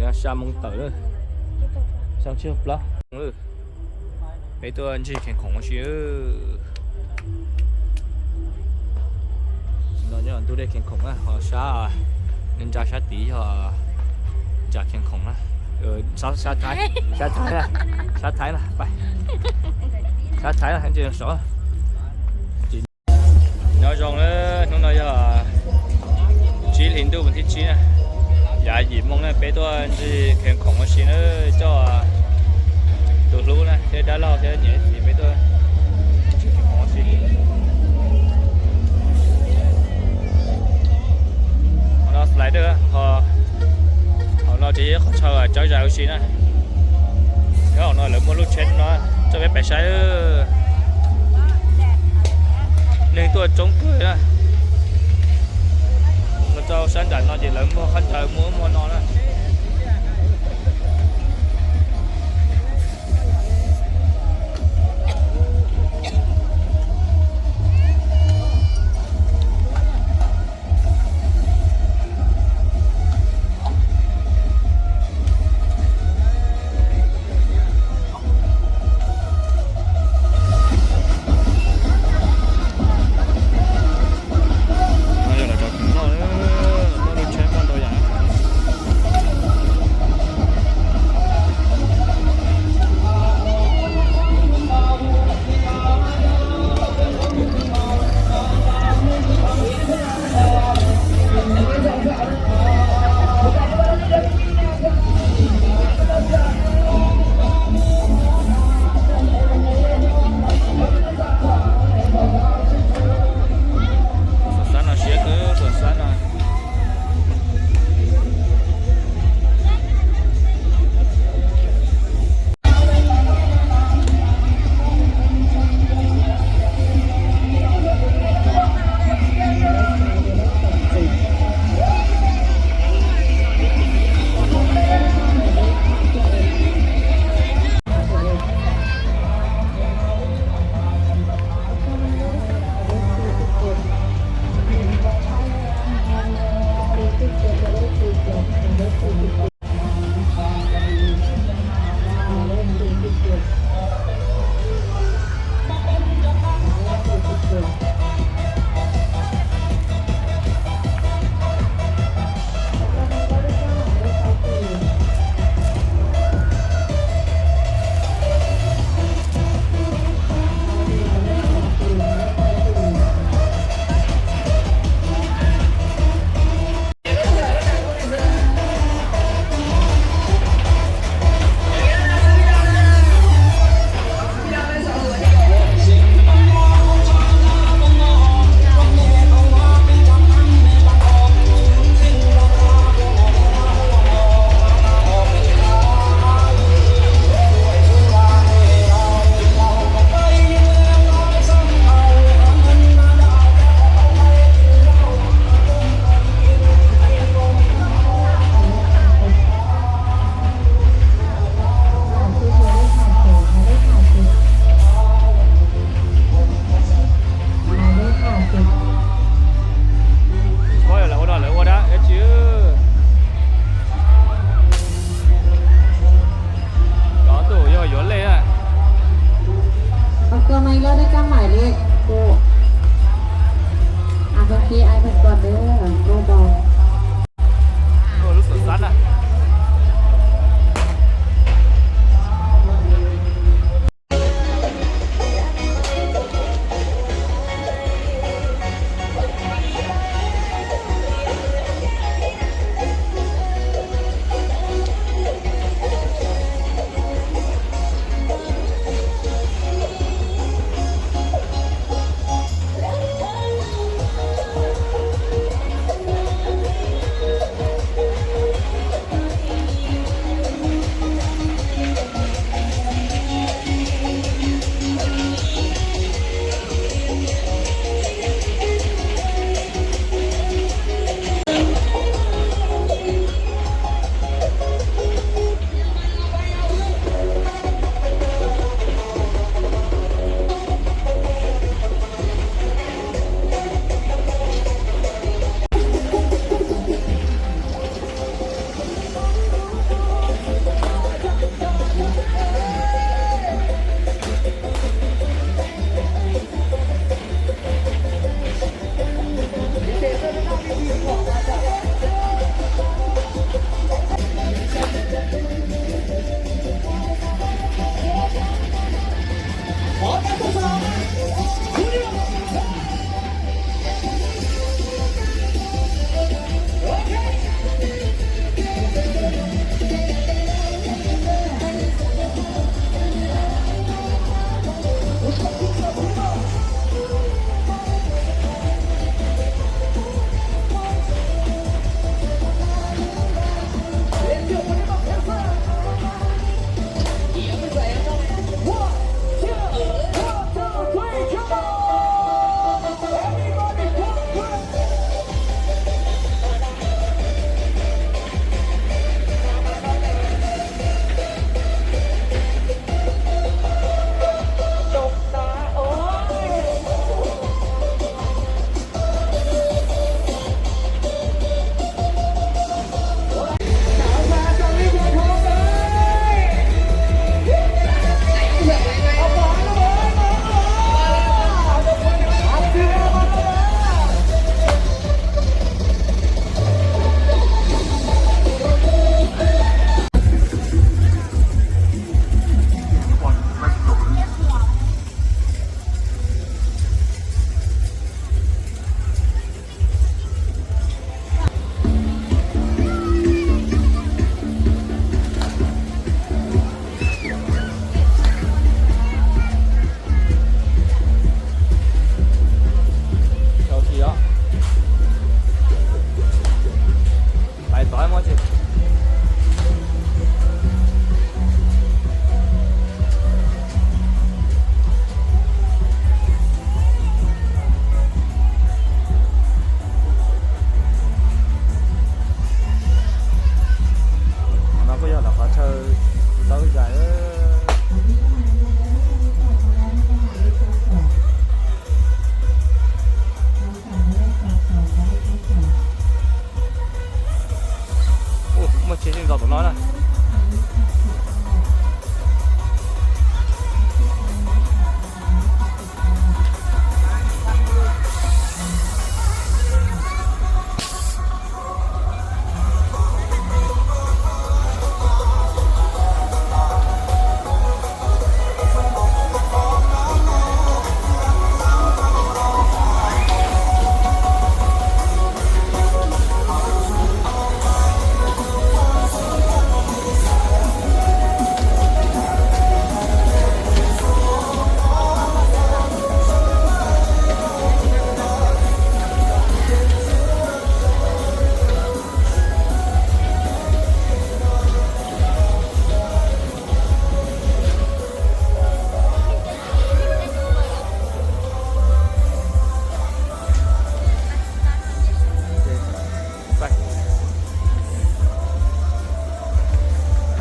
Xya moo tawm lawm. Xya tsib plaub. Peb tuaj ncig Khees Khoom ua si. No nyob ntug dej Khees Khoom na, ho sab, ntsa sab tid yog ntsa Khees Khoom na. Sab Thaib, sab Thaib na, sab Thaib na, sab Thaib na, sab. Nyob zoo na, hnub no yog tsib hli ntuj vas thib tsib na, yav yim moo na peb tuaj ncig Khees Khoom ua si na, coj tus hlub na thiab dab laug thiab niam txiv peb tuaj ncig Khees Khoom ua si. Hauv no slider, hauv no ces yog qhov chaw tsawb zais ua si na. Nyob hauv no lawv muaj lub tsheb no, coj peb pais saib. Neeg tuaj coob kawg na. Los rau sab nram no ces lawv muag qhov ncauj muag muag no na. No yog lawv cov khoom noj, noj lub tsheb muaj ntau yam. Muaj tsheb sib ntaus tom no na.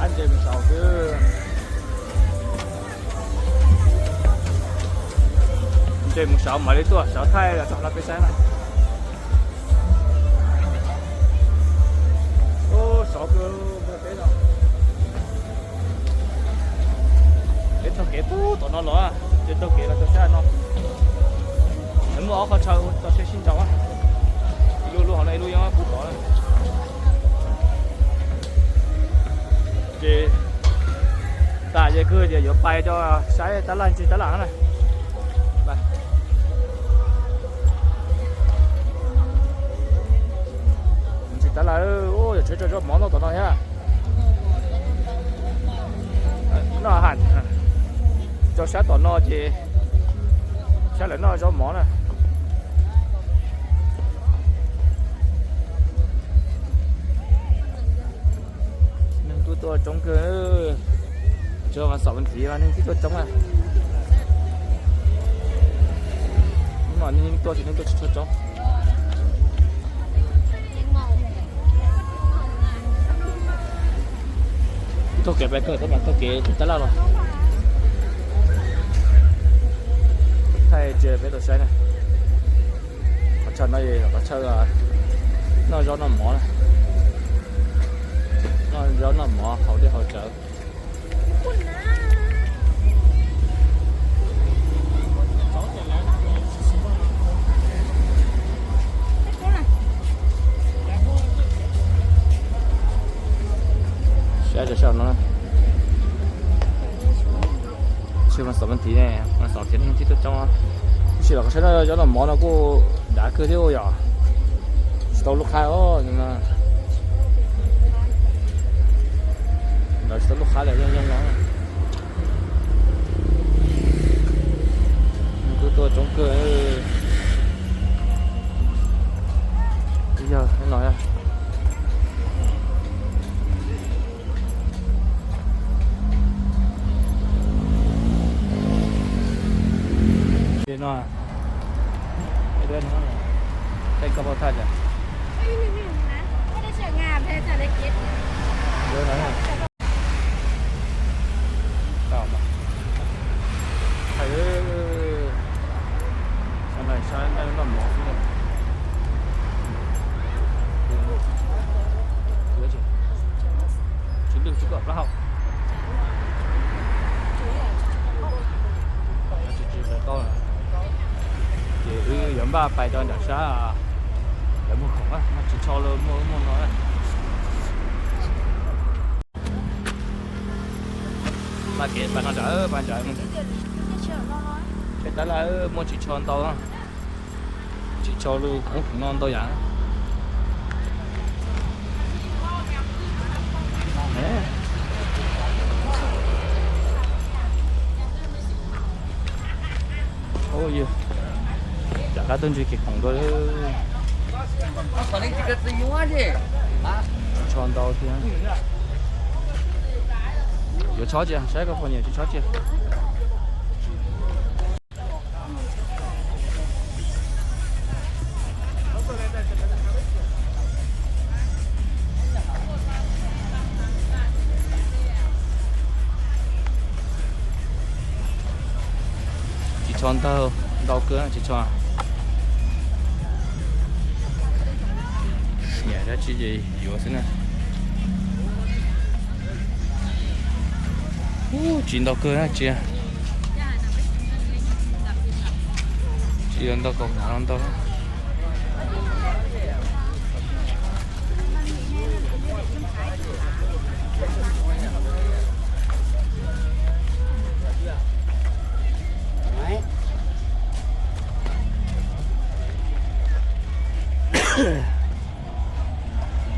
Ab, ntse mus saud xwb. Ntse mus saud mam li tuaj saud thaij los txog no peb saib na. Ub, saud kawg peb no. Peb taug kev puag tom no los, ces taug kev los rau sab no. Nws muaj ob qhov chaw ua tau sab sib nraus. Ib lub lub hauv no, ib lub yeej puag tod. Ces tas ces kawg tias yuav pais rau saib tab laj ntsis tab laj na. Ntsis tab laj, ua yog tsheb rau zaub mov noj tom no thiab. Noj ha, rau sab tom no ces sab lawv noj zaub mov na. Neeg tuaj tuaj coob kawg, tsuas mas xaum ntxiv mas neeg twb tuaj coob na. Hnub no neeg tuaj ces neeg tuaj tsis tshua coob. Taug kev pais kawg, tab mas taug kev tab laj los. Thaij ntsia peb tau saib na. Qhov chaw no yog qhov chaw noj zaub noj mov na. Noj zaub noj mov haus dej haus cawv. Saib rau sab no, tsis mas xaum ntxiv ne, mas xaum ntxiv neeg twb tuaj coob. Tab sis los saib zaub noj mov no kuj dav kawg thiab yom. Tsis tau lub qhab os. Ntawd tsis tau lub qhab lawm, zoo zoo no. Kuj tuaj coob kawg. Yog no. Ces no, tej koj pab thaj Tsis lwj tsis kom plaub hau. Tsis tsis tau, ces wb yuav npaj pais rau nram sab, lawv muag khoom, tsis tsho lawm, muaj muaj no. Mas kev pais no nram, pais nram, peb tab laj muaj tsis tsho ntau. Tsis tsho lub, ub, no ntau yam. Ub, yog rov qab tuaj ntsib kev khoom dua. Tsis tsho ntau tiag. Yuav tsho tsis, saib koj pom nyiam tsis tsho tsis. Tsis tsho ntau, ntau kawg tsis tsho. Nyiam dab tsi ces yuav xwb na. Tsis ntau kawg na, tsis, tsis ntau, kaum hnab los ntau.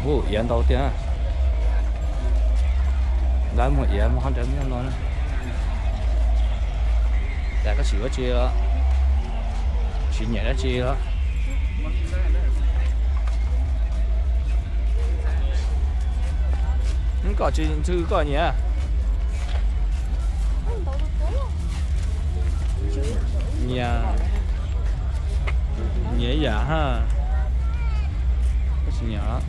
Ua iav ntau tiag. Lawv muag iav muag qhov ntawd no na. Cas koj sim ua tsi los? Sim nyiam dab tsi los? Koj tsis ntxhw koj nyiam? Nyiam, nyiam ib yam ha. Koj tsis nyiam los?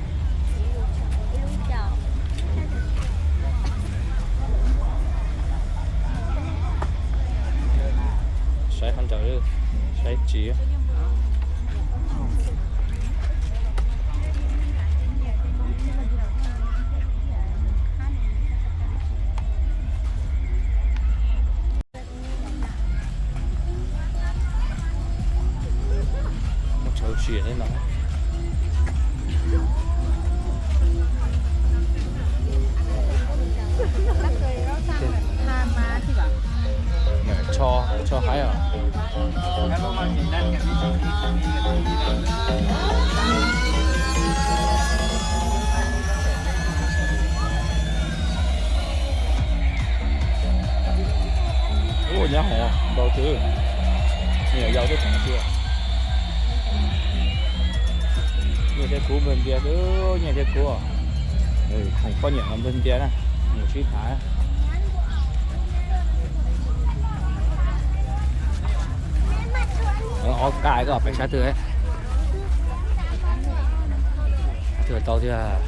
Saib qhov ntawd, saib tsis. Muaj tshauv sia thiab no. Tsho, tsho haib os. Ua nyab hov ntau twg, me nyuam yaus tuaj tseem tiag. Nyiaj thiab kub npawg Ntias, nyiaj thiab kub. Khoom poj niam los npawg Ntias na, mus sib tham. Ob kaj koj pem sab twg? Twg tau tiag.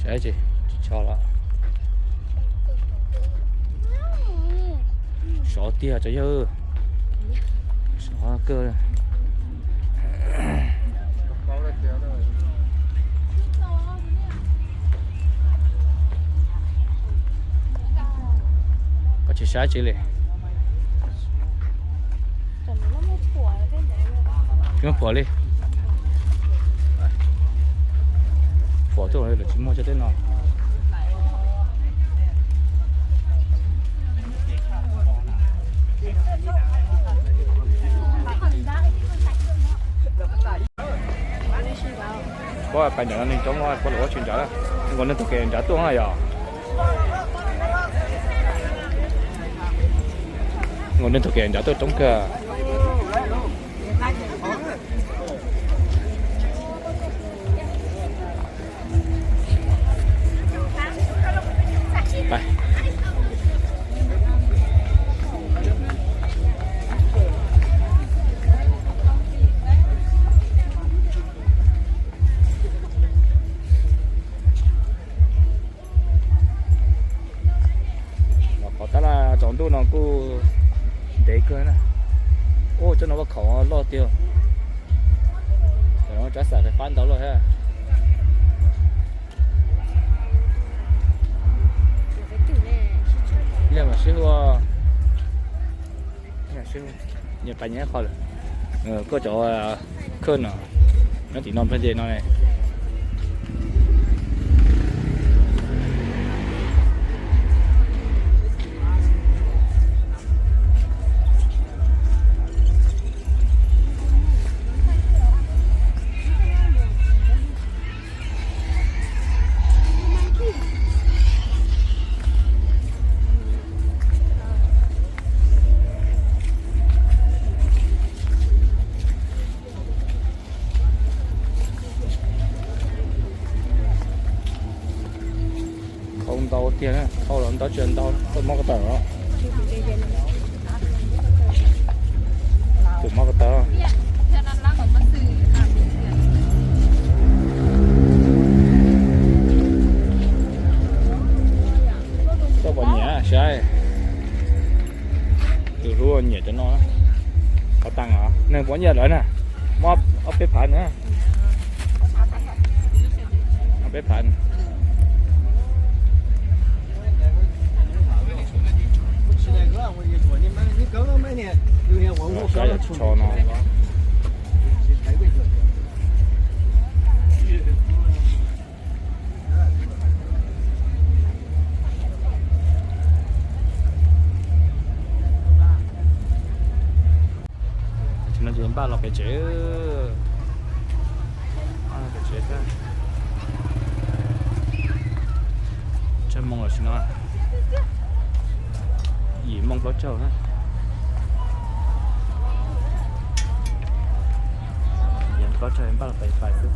Saib tsis, tsis tshua los. Sov tiag tso yawg. Sov kawg. Koj tsis saib tsis li. Tsis muaj phuam li. Phuam tuaj lawm tsis muaj tso tej no. Puab pais nram no neeg coob, puab los ua tsis nrad, nkaus neeg taug kev nrad tuaj yog. Nkaus neeg taug kev nrad tuaj coob kawg. Qhov tab laj tsaus ntuj no kuj ntev kawg na. Ub, tsob no vaj khaum loj tiag. Tsab xav fais fab ntau lawm thiab. Sib hu, nyias pais nyias qhov lawm. Koj cov khawj no, nyob tim no npleg ntej no ne. Thauj los ntau tsis ntau, tuaj mob ko taw os. Tus mob ko taw. Tuaj pom nyiam saib. Tus hlub nyiam cov no. Qhov tag os, neeg puas nyiam lawm na. Muab ob peb phav na. Ob peb phav. Saib yam tsho no. Tam sim no ces npaj los pem tsev. Pem tsev thiab. Tsawg moos lawm sim no? Yim moos plaub caug na. Yim moos plaub caug npaj los pem pais xwb.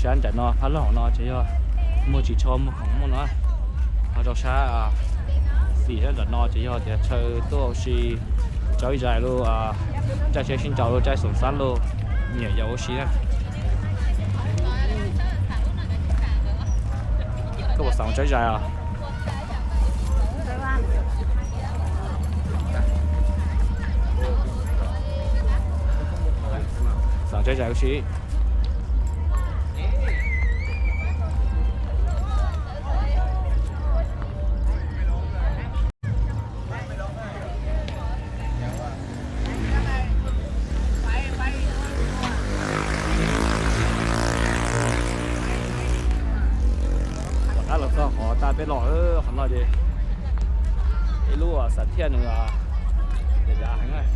Sab nram no phab loj no ces yog muag tsis tsho muag khoom muaj no. Ho rau sab xis sab nram no ces yog tias chaw tuaj ua si tsawb zais lub, caij tsheb sib nraus lub, caij xoom xab lub, nyiam yos ua si na. Koj puas xav tsawb zais os? Xav tsawb zais ua si. Tom qab los txog qhov tag peb los, qhov no ces ib lub xam thiaj nws dav heev.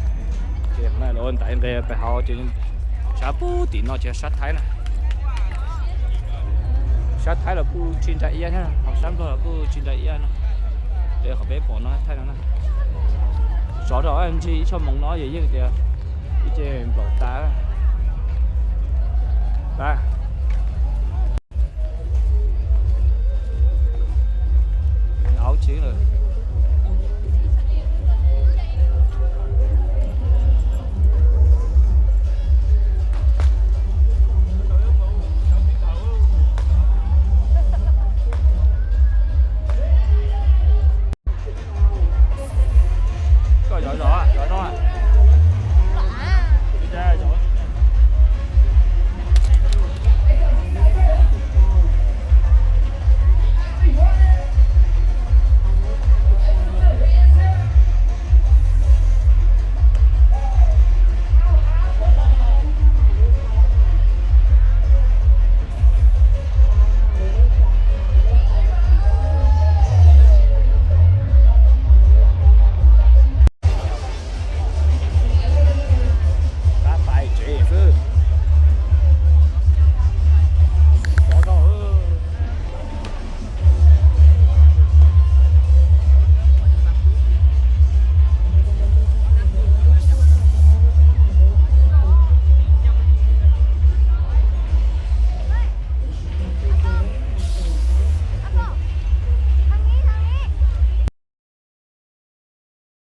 Ces qhov no lawv ua ntaiv nqes pem hauv ces sab pug tim no ces sab Thaib na. Sab Thaib los kuj tsis nra iab thiab, ho sab Nplog los kuj tsis nra iab no. Ces qhov peb pom no Thaib no na. Zov rau ntsig ib tshooj moos no ces yeej tias ib ce nplaum tas. Aub tseeb lawm.